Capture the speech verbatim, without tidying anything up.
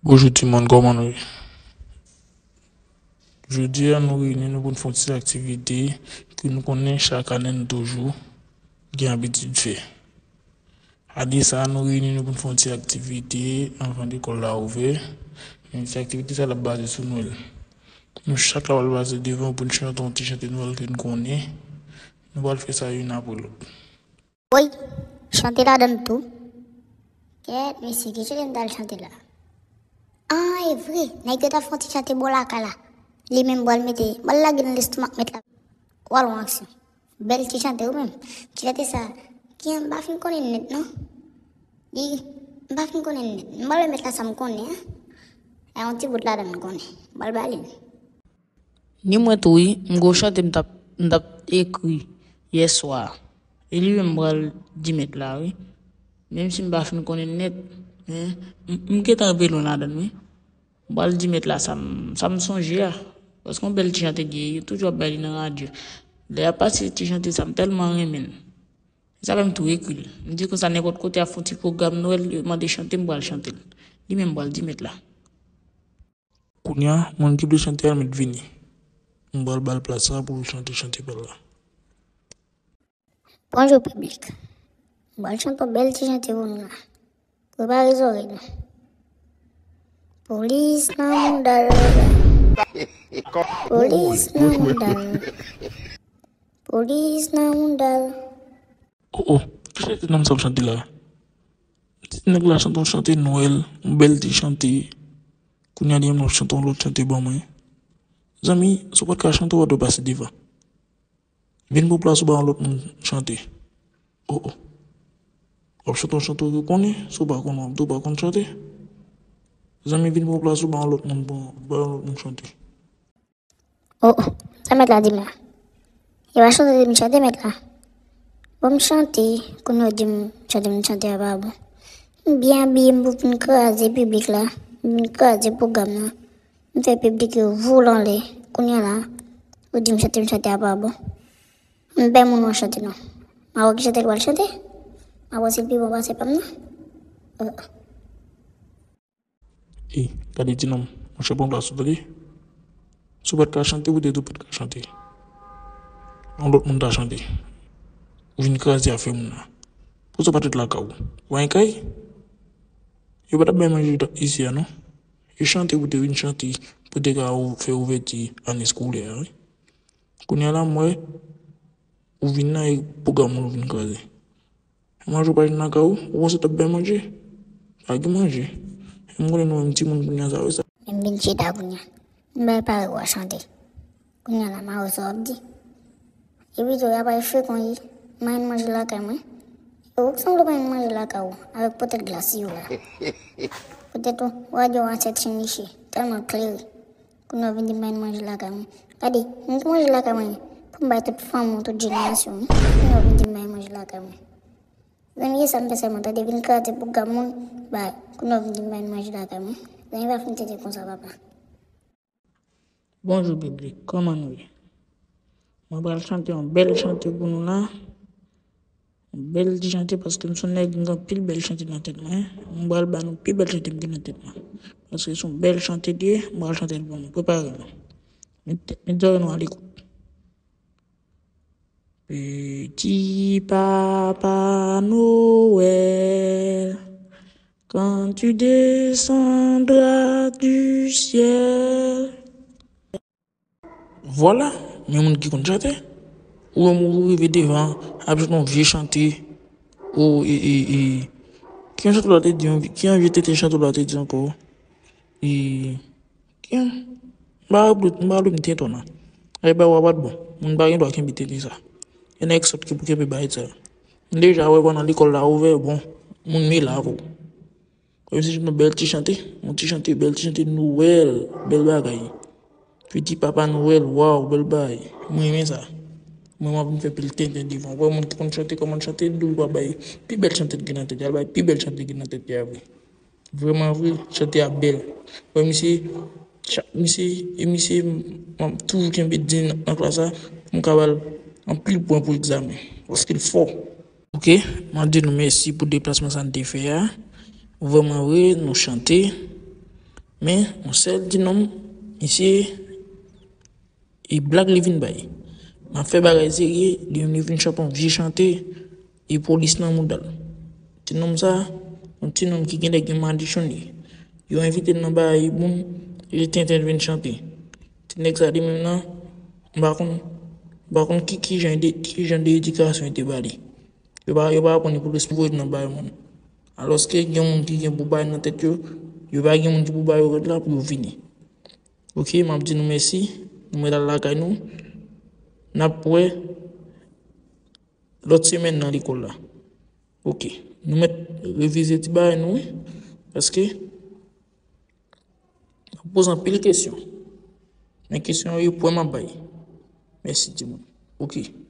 Bonjou timoun, kòman nou ye? Jodi a, nou reyini nou pou n fè yon ti aktivite ke nou konnen chak ane nou toujou gen abitid fè. Ane sa a, nou reyini nou pou n fè yon ti aktivite anvan lekòl la ouvè. Men ti aktivite sa a, l ap baze sou Nwèl. Nou chak la pral pase devan pou n chante yon ti chante Nwèl ke n konnen. Nou pral fè sa youn apre lòt. Woy, chante ladan l tou. Kèt, mesye, ki chante m t al chante la? Ah, e vre, nèg yo t ap fè yon ti chante bò lakay la. Li menm pral mete, pral lage nan lestomak mèt la. Walon aksyon. Bèl ti chante ou menm. Ti chante sa, ki m pa fin konnen nèt non. Li, m pa fin konnen nèt. M pral remèt la sa m konnen an. E yon ti bout ladan m konnen. M pral ba li l. Ni mwen tou wi, m gon chante m t ap, m t ap ekri yè swa. E li menm m pral di mèt la wi. Menm si m pa fin konnen nèt, men m, m gentan rive lwen ladan l wi. M pral di mèt la sa m, sa m sonje a. Paske yon bèl ti chante li ye, yo toujou ap bay li nan radyo. Lè y ap pase ti chante sa, m tèlman renmen l. Sa fè m tou ekri l. M di konsa nenpòt kote y ap fè yon ti pwogram Nwèl, yo mande chante, m pral chante l. Li menm m pral di mèt la. Kounye a, moun ki vle chante a, met vini. M pral ba l plas la pou l chante chante pa l la. Bonjou piblik. M pral chante yon bèl ti chante pou nou la. Prepare zòrèy nou. Polis nan moudal. Polis nan moudal. Polis nan moudal. Oh, oh, ki chante nonm sa ap chante la? Ti nèg la chante yon chante Nwèl, yon bèl ti chante. Kounye a li menm l ap chante yon lòt chante ban mwen. Zanmi, si w pa t ka chante, w pa dwe pase devan. Vin pou plas ou ba yon lòt moun chante. Oh, oh. W ap chante yon chante w konnen, si w pa konn, w ap di w pa konn chante. Zanmi, vin pou plas ou ba yon lòt moun, ba yon lòt moun chante. Oh, oh, sa mèt la di m la? E pa chante m chante mèt la. Bon, m chante, kounye a w di m chante m chante a pa bon. M byen abiye m pou vin kraze piblik la, m vin kraze pwogram nan. M fè piblik yo voule anlè. Kounye a la, ou di m chante m chante a pa bon. M pè moun w ap chante non. M a wè ki chante l pral chante. M a wè si l pi bon pase pa m nan. Oh. Ey, gade ti nonm, monchè pran plas ou tande. Si w pa t ka chante, poutèt ou pa t ka chante. Yon lòt moun ta chante. Ou vin kraze afè moun nan. Poukisa w pa t ret lakay ou? Ou pa gen kay? Yo pa t ap bay manje isi a non. Yo chante pou te vin chante, pou te ka ou-, fè ouvèti ane eskolè a wi. Kounye a la m wè ou vin nan e pwogram ou vin kraze. Manje w pa jwenn lakay ou, ou panse t ap bay manje? Pa gen manje. M konnen nou menm timoun kounye a sa wi sa. Men m vin chita kounye a. M bay pare w a chante. Kounye a la m a wè sa w ap di. Epi tou y ap al frekon ye. M a jwenn manje lakay mwen. E ou k sanble w pa jwenn manje lakay ou avèk poutèt glas yo la. Poutèt ou, radyo w a sèt chen niche, tèlman klere. Kounye a w vin di m pa jwenn manje lakay mwen. Gade, m gen manje lakay mwen pou m bay tout fanmi w, tout jenerasyon w. Kounye a w vin di m pa jwenn manje lakay mwen. Zanmi, e sa m fè sèlman, tande vin kraze pwogram moun, bay. Kounye a w vin di m pa jwenn manje lakay mwen. Zanmi, pa fin tete konsa, papa. Bonjou piblik, kòman nou ye? Mwen pral chante yon bèl chante pou nou la. Yon bèl ti chante paske m se yon nèg, m gen anpil bèl chante nan tèt mwen. M pral ba nou pi bèl chante m gen nan tèt mwen. Paske se yon bèl chante li ye, m pral chante l pou nou. Prepare nou. Met, met zòrèy nou a lekout. Petit papa Noël, quand tu descendras du ciel. Vwala, men moun ki konn chante. Ou menm ou rive devan, ap chante yon vye chante. O, e, e, e. Ki yon chante w la te di, yon, ki yon vye tenten chante w la te di ankò? E, ki yon, m pa rapele, m pa rapele m tenten w nan. Ay, ba w a pa t bon. Moun pa gen dwa kenbe tenten sa. E nèg sòt ki pou kenbe bagay sa. M deja wè pandan lekòl la ouvè, bon, moun mele avè w. Kòmsi se yon bèl ti chante, yon ti chante, bèl ti chante Nwèl, bèl bagay. Petit papa Noël, waw, bèl bagay. Mwen renmen sa. Mwen, m ap vin fè pil tenten devan. Ou wè moun ki konn chante, kòman l chante, li dwe bay pi bèl chante l gen nan tèt li, al bay pi bèl chante l gen nan tèt li a vre. Vrèman vre, chante a bèl. Ou wè misye, cha-, misye, e misye, m, m ap toujou kenbe di nan klas la, pou m ka ba l anpil pwen pou egzamen. Paske l fò. Ok, m ap di nou mèsi pou deplasman sa n te fè a. Vrèman vre, nou chante. Men yon sèl ti nonm, misye, e blag li vin bay. M ap fè bagay serye, li menm li vin chante yon vye chante, e polis nan mouda l. Ti nonm sa, yon ti nonm ki genlè gen madichon li. Yo envite l nan bagay moun, li tenten vin chante. Ti nèg sa li menm nan, m pa konn, m pa konn ki, ki jan de, ki jan de edikasyon yo te ba li. Yo pa, yo pa aprann li pou l voye nan bagay moun. Alòske gen moun ki gen boubay nan tèt yo, yo pa gen moun ki boubay yo rèd la pou yo vini. Ok, m ap di nou mèsi. Nou mèt al lakay nou. N ap wè lòt semèn nan lekòl la. Ok, nou mèt revize ti bagay nou, wi. Paske m ap poze anpil kesyon. Men kesyon yo pwen m ap bay. Mèsi, timoun. Ok.